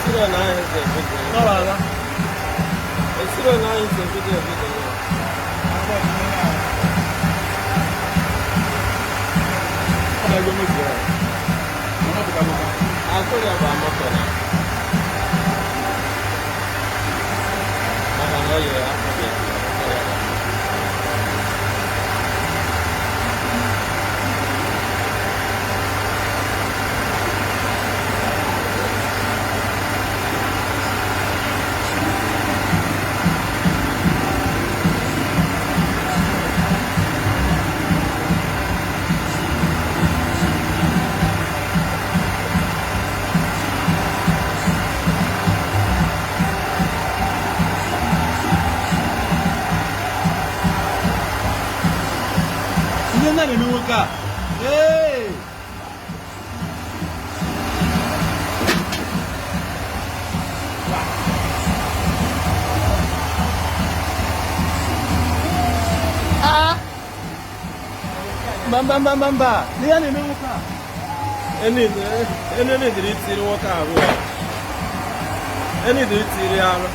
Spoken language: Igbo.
Esiro na anyị si ebido. Nọrọ ala. Esiro na anyị si ebido ebido. Ọ na-ego moto ya. Ọ na-apụta moto. Akụ ya bụ moto na. Maka na ọ yiri afọ gị. Ihe nna na-eme nwoke a. Ee! Ah! Mba mba mba mba mba. Ihe a na-eme nwoke a. Enidiri itiri nwoke arụ ya. Enidiri itiri arụ.